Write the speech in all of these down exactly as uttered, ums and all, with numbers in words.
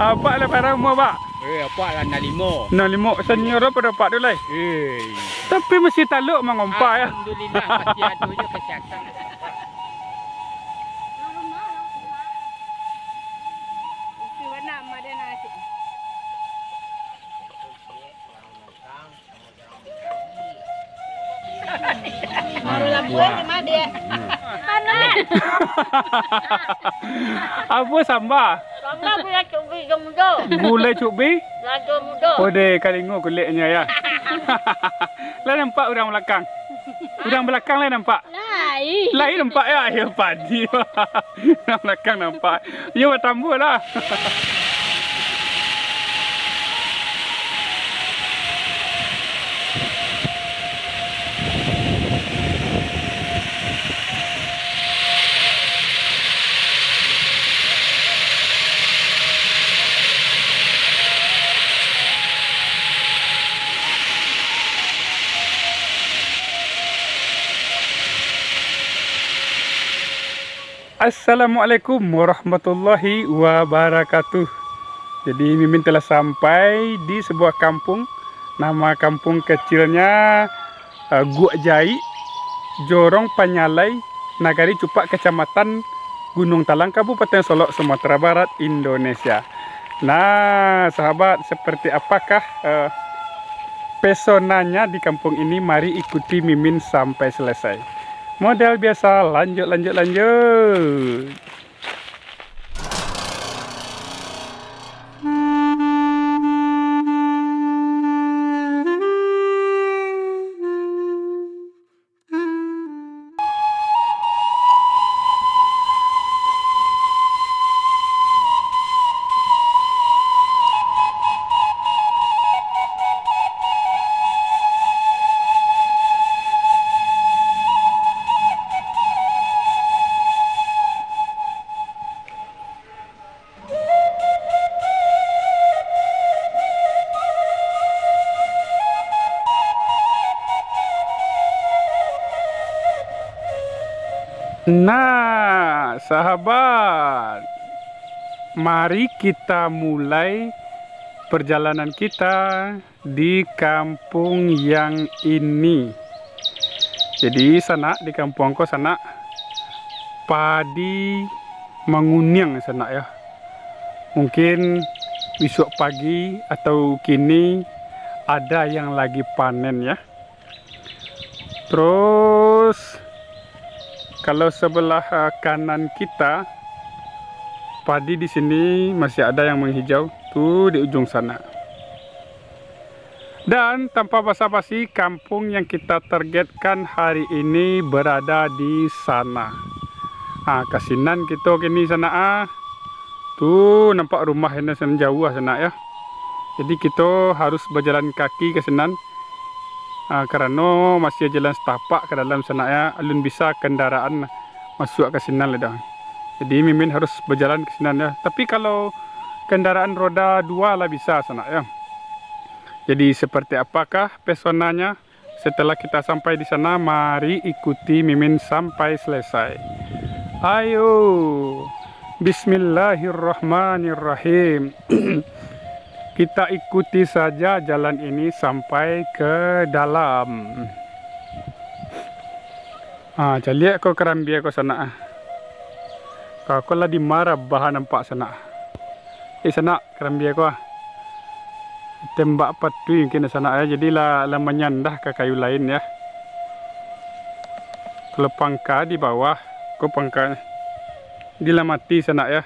Apak lah bara umua, Pak? Eh, apak lah anam limo. Anam limo. Senior apak tu, Pak, tu lai. Eh. Tapi masih talok mangompa, ya. Alhamdulillah, masih ado je kasihatan. Apo samba? Samba gulai cubi jo mudo. Gulai cubi? Lado mudo. Oh, deh, kalingo kuleknyo, ya. Lah nampak urang balakang? Urang balakang lah nampak? Lai. Lai nampak, ya? Iyo, padi. Urang balakang nampak. Iyo, batambuah lah. Assalamualaikum warahmatullahi wabarakatuh. Jadi, Mimin telah sampai di sebuah kampung. Nama kampung kecilnya, eh, Guak Jaik, Jorong Panyalai, Nagari Cupak, Kecamatan Gunung Talang, Kabupaten Solok, Sumatera Barat, Indonesia. Nah, sahabat, seperti apakah, eh, pesonanya di kampung ini? Mari ikuti Mimin sampai selesai. Model biasa, lanjut, lanjut, lanjut. Nah, sahabat, mari kita mulai perjalanan kita di kampung yang ini. Jadi, sanak, di kampung ko, sanak, padi manguniang, sanak, ya. Mungkin bisuak pagi atau kini ada yang lagi panen, ya. Terus, kalau sebelah, eh, kanan kita, padi di sini masih ada yang menghijau, tu di ujung sana. Dan tanpa basa-basi, kampung yang kita targetkan hari ini berada di sana. Ah, ka sinan kito kini, sanak, ah. Tu nampak rumah ini, sinan jauah, sanak, ya. Jadi, kito harus bajalan kaki ka sinan. Ah, karano masih jalan satapak ka dalam, sanak, ya. Alun bisa kandaraan masuak ka sinan lai doh. Jadi, Mimin harus bajalan ka sinan, ya. Tapi, kalau kandaraan roda dua lah bisa, sanak, ya. Jadi, seperti apakah pesonanya? Setelah kita sampai di sana, mari ikuti Mimin sampai selesai. Ayo, bismillahirrahmanirrahim. Kita ikuti saja jalan ini sampai ke dalam. Ha, caliak ko karambia ko, sanak, ah. Ka ko lah dimarabah nampak, sanak. Eh, sanak, karambia ko, ah. Tembak patuih mungkin, sanak, ya. Jadi lah, lah manyandah ka kayu lain, ya. Kalau pangka di bawah, ko pangka. Jadi lah mati, sanak, ya.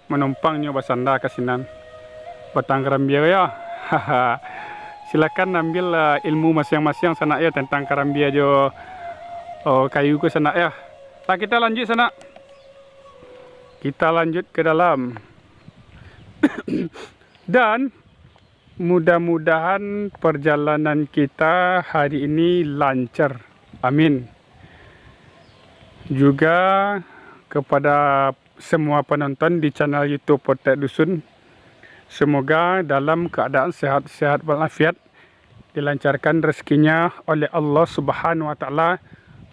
Manumpang nyo basanda ka sinan. Batang karambia ko, ya. Silakan ambil, eh, ilmu masiang-masiang, sanak, ya, tentang karambia jo, oh, kayu ko, sanak, ya. Lah, kita lanjut, sanak. Kita lanjut ke dalam. Dan mudah-mudahan perjalanan kita hari ini lancar. Amin. Juga kepada semua penonton di channel YouTube Potek Dusun, semoga dalam keadaan sehat-sehat walafiat, dilancarkan rezekinya oleh Allah Subhanahu wa Ta'ala,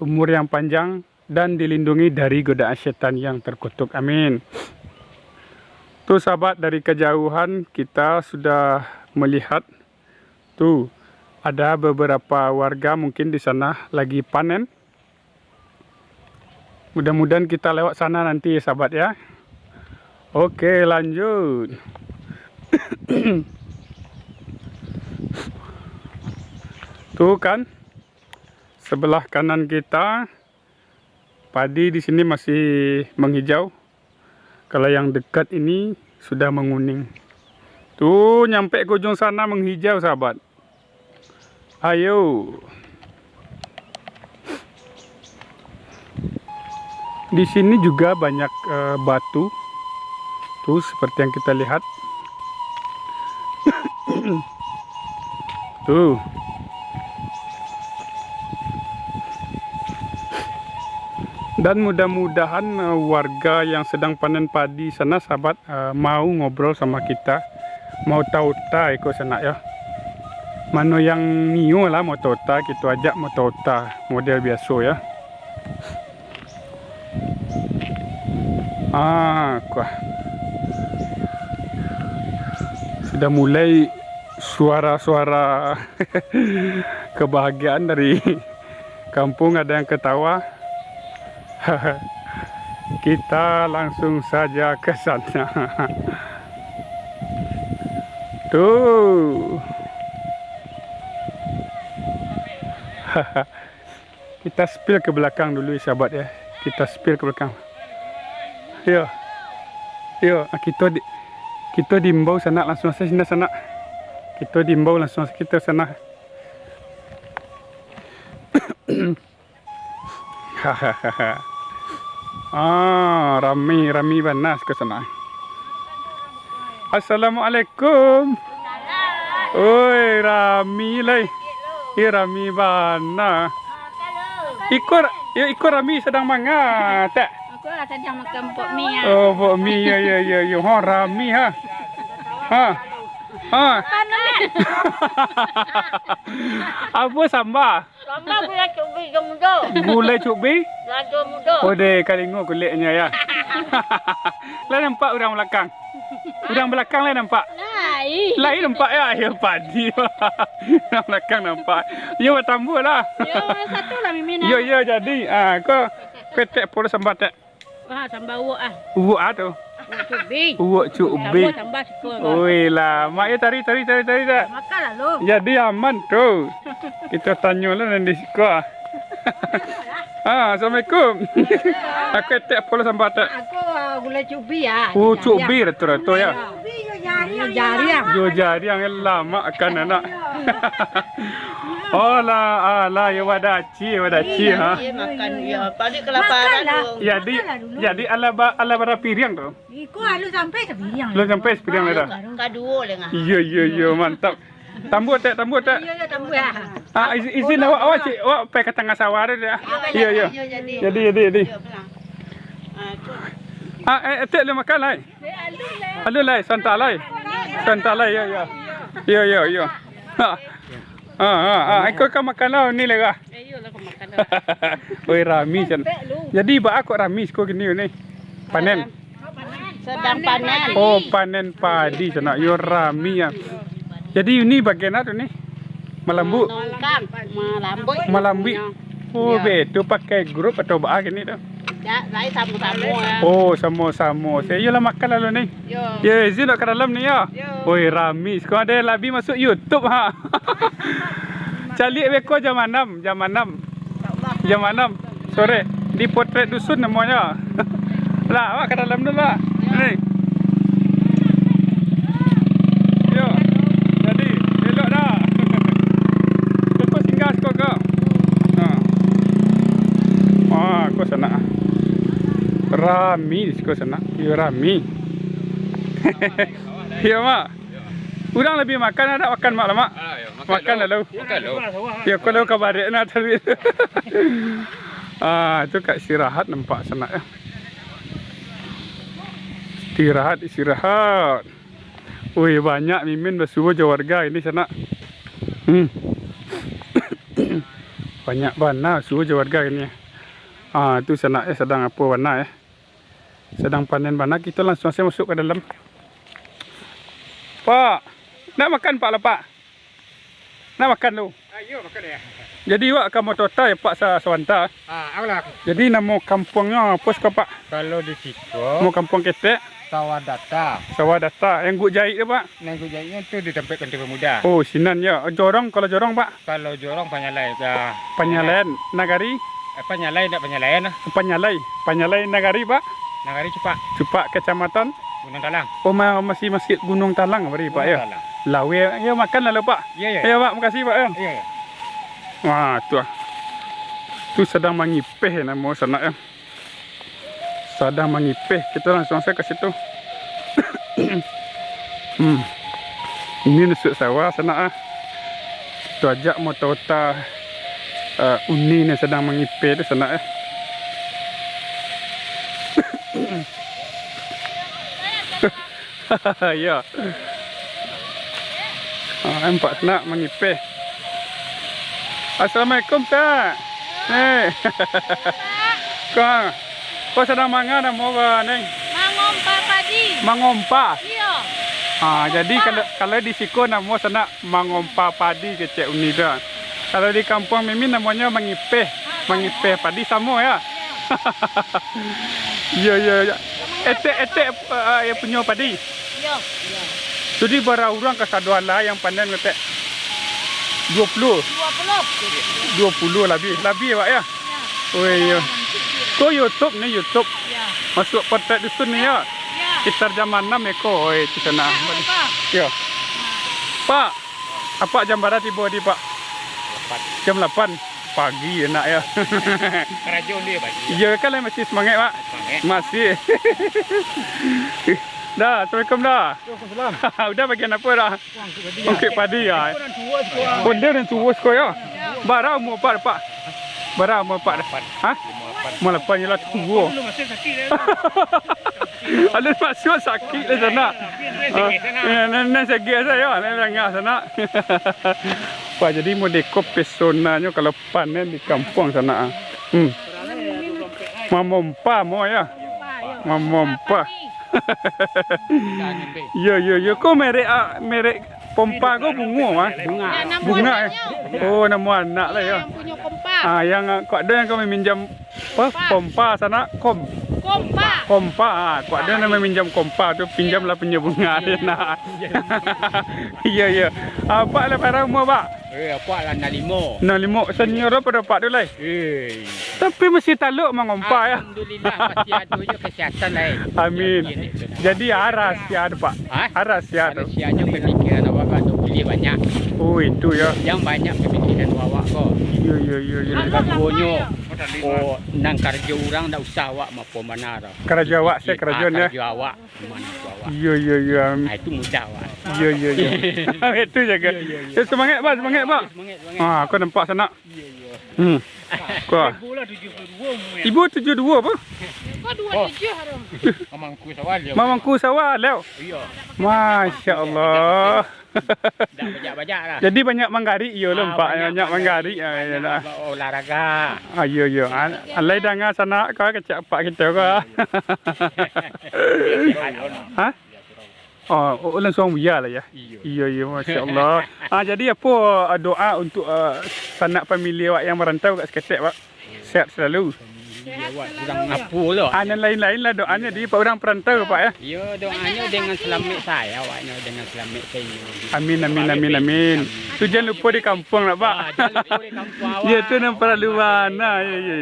umur yang panjang, dan dilindungi dari godaan setan yang terkutuk. Amin. Tu, sahabat, dari kejauhan kita sudah melihat, tu, ada beberapa warga mungkin di sana lagi panen. Mudah-mudahan kita lewat sana nanti, sahabat, ya. Oke, lanjut. Tuh kan, sebelah kanan kita, padi di sini masih menghijau. Kalau yang dekat ini sudah menguning. Tuh, nyampe ke ujung sana menghijau, sahabat. Ayo. Di sini juga banyak, eh, batu. Tuh, seperti yang kita lihat. Tuh. Dan mudah-mudahan, eh, warga yang sedang panen padi sana, sahabat, eh, mau ngobrol sama kita, mau ota-ota iko sanak, yo. Mano yang nio lah mau ota-ota, kito ajak mau ota-ota model biaso, yo. Ah, kuah. Sudah mulai suara-suara kebahagiaan dari kampung, ada yang ketawa. Kita langsung saja ke sana. Tuh. Kita spill ke belakang dulu, sahabat, ya. Kita spill ke belakang. Yo. Yo, ah, kito di, kito diimbau sanak, langsung sajo sini sanak. Kito diimbau, langsung sajo kito sanak. Ah, rami, rami bana siko sanak. Assalamualaikum. Oi, rami lai. Ih, rami bana. Iko ra-, yo, iko rami sadang manga, tak? Aku lah tadi makan pok mi, ah. Oh, pok mi, yo, yo, yo, yo. Ha, rami, ha. Ha. Ha. Panas. Apo samba? Samba gulai cubi jo mudo. Gulai cubi? Lado mudo. Oh, deh, karingo kuleknyo, ya. Lah nampak urang balakang? Urang balakang lah nampak? Lai. Lai nampak, ya? Yo, padi. Urang balakang nampak. Yo, batambuah lah. Yo, satu lah mimin, ah. Yo, yo, jadi. Ah, ko, ko etek pulo samba, tek. Ah, samba uwok, ah. Uwok, ah, tu. Uwok cubi. Uwok cubi. Tambah, tambah siko. Oi lah, mak, yo, tari, tari, tari, tari, tak? Makan lah, lo. Jadi aman tu. Kito tanyo lah nan di siko, ah. Ah, assalamualaikum. Aku etek pulo samba, tek. Aku, ah, gulai cubi, ya. Oh, cubi rato-rato, ya. Cubi, yo jariang. Yo jariang. Yo jariang, lamak kan anak. Oh lah, ah, lah, yo wadaci, wadaci, ha. Iyo, makan, iyo. Padi kelaparan tu. Jadi, makanlah dulu. Jadi, alah ba-, alah bara piriang tu? Iko alun sampai sapiriang. Alun sampai sapiriang dah. Kaduo lengah. Iyo, iyo, iyo, mantap. Tambuah, tek, tambuah, tek. Iyo, iyo, tambuah, ya. Ah, izin, izin awak, awak cik, awak pai ka tangah sawah tu, tek. Iyo, iyo. Iyo, jadi. Jadi, jadi, jadi. Iyo, pulang. Ah, tu. Ah, eh, tek, lu makan lai. Alun lai, santai lai. Santai lai, yo, yo. Yo, yo, yo. Ha. Ha, ha, ha, iko ka makan lah, ni lah, kah? Eh, iyolah, ka makan lah. Oi, rami, Chan. Jadi, baa kok rami siko kini ni? Panen? Sadang panen. Oh, panen padi, sanak. Yo, rami, ya. Jadi, ini bagian apa tu ni? Malambuk? Nongkang, malambuik. Malambuik. Oh, iyo. Betu pakai grup atau baa kini tu? Indak, lai samo-samo, ya. Oh, samo-samo. Sa-, iyolah, makan lalu ni. Yo. Yo, izin nak ka dalam ni, yo. Yo. Oi, rami. Siko ado labi masuk YouTube, ha. Caliak beko jam anam, jam anam. Jam anam sore. Di Potret Dusun namonyo. Lah, awak ka dalam dulu lah. Ni. Yo. Jadi, elok dah. Cukup singgah siko ko. Ha. Ah, ko sanak. Rami siko sanak. Yo, rami. Yo, Mak. Urang labiah makan, adak makan, Mak, lamak? Ah, yo, makan lalu. Makan lalu. Yo, kalau ka barek nah tadi. Ah, tu ka istirahat nampak sanak, yo. Istirahat, istirahat. Ui, banyak mimin basuo jo warga ini sanak. Hmm. Banyak bana basuo jo warga ini. Ah, tu sanak, yo, sadang apo bana, yo. Sadang panen bana, kito langsung sajo masuk ka dalam. Pak, nak makan, Pak, lah, Pak? Nak makan lu? Ayo, makan ya. Jadi, wak ka motota ya, Pak, sa-, sabanta. Ah, alah. Jadi, namo kampuangnyo apo siko, Pak? Kalau di siko, namo kampuang ketek? Sawah Data. Sawah Data. Yang Guk Jaik tu, Pak? Nan Guk Jaiknyo tu di tampek Pantai Pemuda. Oh, sinan ya. Jorong, kalau jorong, Pak? Kalau jorong Panyalai ka Panyalai Nagari? Eh, Panyalai, ndak Panyalai lah. Panyalai. Panyalai Nagari, Pak? Nagari Cupak. Cupak, Kecamatan? Gunung Talang. Oh, ma-, masih, masih Gunung Talang, bari, Pak, Gunung ya? Talang. Laweh, ya, makan lalu, Pak. Ya, ya. Ya, Pak, makasih, Pak, ya. Ya, ya. Wah, tu ah. Tu sadang mangipeh namo sanak, ya. Sadang mangipeh, kito langsuang sajo ka situ. Hmm. Ini nasuak sawah sanak ah. Tu ajak motota, eh, uni nan sadang mangipeh tu sanak eh. Iyo. Ah, nampak sanak mangipeh. Assalamualaikum, Kak. Eh. Kak, kau sadang manga namo ko, Neng? Mangompa padi. Mangompa? Iyo. Ah, jadi kalau, kalau di siko namo sanak mangompa padi kecek uni tu. Kalau di kampuang Mimin namonyo mangipeh. Ah, mangipeh padi samo, ya? Iyo, iyo, iyo. Etek-etek, eh, yang punyo padi. Iyo. Jadi, bara urang kasado alah yang panen ngetek? Duo puluah? Duo puluah. Duo puluah labiah. Labiah, Pak, ya? Ya. Oh, iyo. Ko YouTube ni, YouTube. Ya. Masuak Potret Dusun ni, ya? Ya. Sekitar jam anam eko, oi, di sana. Ya, Pak. Ya. Pak, Apak jam bara tibo di, Pak? Lapan. Jam lapan pagi, enak ya. Karajo dia pagi. Iya, kan lain masih semangat, Pak? Semangat. Masih. Dah, assalamualaikum dah. Waalaikumsalam. Udah bagian apa dah? Ungkit padi ya. Ondeh dan tuwo siko ya. Bara umur Pak, Pak? Bara umur Pak dah? Lapan. Hah? Lima lapan. Lima lapan je lah tuwo. Alun masuak sakik lah sanak. Ah, nan, nan sagik sajo, nan langah sanak. Pak, jadi modeko pesonanyo kalau panen di kampuang sanak, ah. Hmm. Mamompa mo ya. Mamompa. Yo, yo, yo. Ko merek, ah, merek pompa ko bungo, ah? Bunga. Bunga, eh? Oh, namo anak lah ya. Yang punyo pompa. Ah, yang, ah, kok ado yang kami minjam apa? Pompa. Pompa sanak, kom. Kompa. Kompa, ah, kok ado yang minjam kompa tu, pinjamlah punyo bunga dia nak. Iya, iya. Apak lah bara umur, Pak? Eh, apak lah anam limo. Anam limo. Senior apa dah, Pak, tu lai? Eh. Tapi masih taluk mangompa, ya? Alhamdulillah, masih ado jo kesehatan lai. Amin. Jadi, ah, rahasia tu, Pak? Hah? Ah, rahasia tu. Rahasianyo pemikiran awak tu buliah banyak. Oh, itu, ya. Yang banyak pemikiran awak ko. Iya, iya, iya, iya. Karajonyo, oh, nan karajo urang ndak usah awak mapo bana tu. Karajo awak, saya karajo, ya. Karajo awak. Iyo, iyo, iyo. Ah, itu mudah, Pak. Iyo, iyo, iyo. Itu jago. Iyo, iyo, iyo. Eh, semangat, Pak, semangat, Pak. Semangat, semangat. Ah, aku nampak sanak. Iyo, iyo. Hmm. Kau. Ibu lah tujuh puluh dua umur ya. Ibu tujuh dua apa? Kau dua tujuh, aduh. Mamangku sawah, Leo. Mamangku sawah, Leo. Iyo. Masya Allah. Dak bajak-bajak lah. Jadi banyak manggarik iyo lo, ah, nampak banyak banyak manggarik, manggarik, ah, iyo banyak lah. Olahraga. Ah, iyo, iyo. Al-, alai danga sanak kau kecek apak kito kau. Iyo, iyo. Hah? Oh, oh, langsuang buya lah ya. Iyo. Iyo, iyo, masya Allah. Ah, jadi apo, ah, doa untuk, ah, sanak famili awak yang marantau kat saketek, Pak? Sehat selalu. Sehat selalu. Kurang apo lo. Ah, nan lain-lain lah doanyo di Pak urang perantau, Pak, ya. Iyo, doanyo dengan selamat sajo, awaknyo dengan selamat sajo. Amin, amin, amin, amin. Tu jan lupo di kampuang lah, Pak. Ah, jan lupo di kampuang awak. Iyo, tu nan paralu bana, iyo, iyo.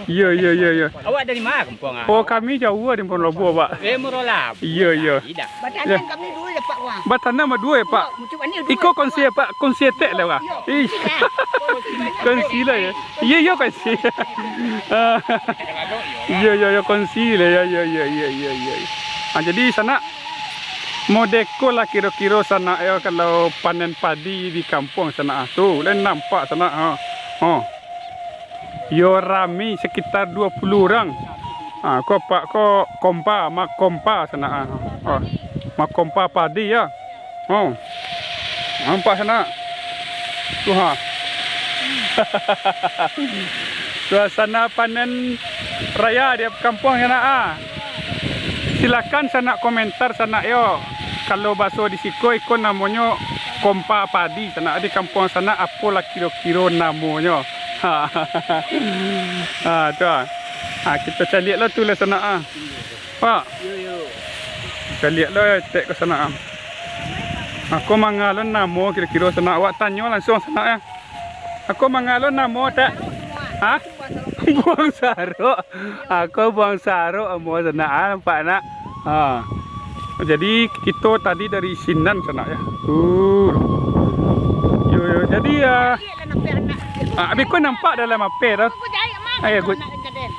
Iyo, iyo, iyo, iyo. Awak dari ma kampuang, ah? Oh, kami jauah di Muaro Labuah, Pak. Eh, Muaro Labuah. Iyo, iyo. Batanam kami duo ya, Pak, wah. Batanam duo ya, Pak? Iyo, muncul panih duo. Iko kongsi ya, Pak? Kongsi etek lah, Pak. Iyo. Ih. Kongsi lah ya. Iyo, iyo, kongsi. Iyo, iyo, iyo, kongsi lah ya, iyo, iyo. Ah, jadi sanak, modeko lah kiro-kiro sanak ya, kalau panen padi di kampuang sanak, ah. Tu, lah nampak sanak, ha. Ha. Yo rami sekitar dua puluh urang. Ha, ko apak ko kompa, makompa sanak, ha. Oh, makompa padi ya. Oh. Nampak sanak. Tu ha. Suasana panen raya di kampuang sanak, ha. Silakan sanak komentar sanak yo. Kalau baso di siko, iko namonyo kompa padi, sanak, di kampuang sanak, apolah kiro-kiro namonyo? Ha, ha, tu ha. Ha, kito caliak lah tu lah sanak ha. Pak. Caliak lah etek ko sanak ha. Ako manga lo namo kiro-kiro sanak, awak tanyo langsuang sanak yo. Ako manga lo namo, Tek? Ha? Buang sarok. Ako buang sarok amo sanak, ha, nampak nak? Ha. Jadi, kito tadi dari sinan sanak yo. Tu. Yo, yo. Jadi, ah, ah, beko nampak dalam ape tu? Ayo, gut.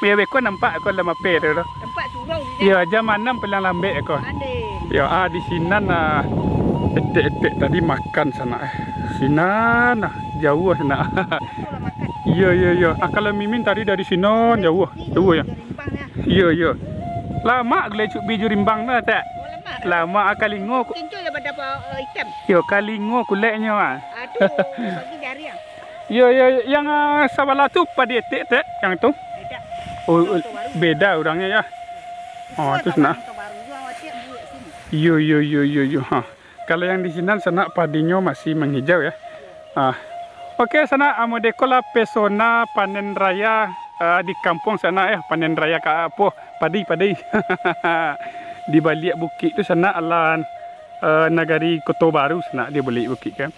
Yo, beko nampak ko dalam ape tu. Yo, jam anam paling lambek ko. Yo, ah, di sinan, ah, etek-etek tadi makan sanak eh. Sinan, ah, jauah sanak. Iyo, iyo, iyo. Ah, kalau Mimin tadi dari sinan jauah. Jauah yo. Iyo, iyo. Lamak gulai cubi jo rimbang tu, Tek. Lamak, ah, kalingo ku-, yo, kalingo kuleknyo, ah. Iyo, iyo, iyo. Yang, ah, sabalah tu padi etek, Tek, yang tu? Oh, beda urangnyo yo. Oh, tu sanak. Iyo, iyo, iyo, iyo, iyo. Ha. Kalau yang di sinan sanak padinyo masih manghijau yo. Ah. Oke, sanak, ah, modeko lah pesona panen raya, ah, di kampuang sanak yo, panen raya ka apo? Padi, padi. Di baliak bukik tu sanak alah, eh, nagari Koto Baru sanak di baliak bukik kan.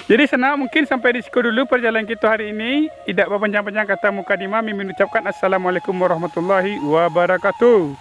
Jadi sanak, mungkin sampai di siko dulu perjalanan kito hari ini. Indak bapanjang-panjang kata mukadimah, Mimin ucapkan assalamualaikum warahmatullahi wabarakatuh.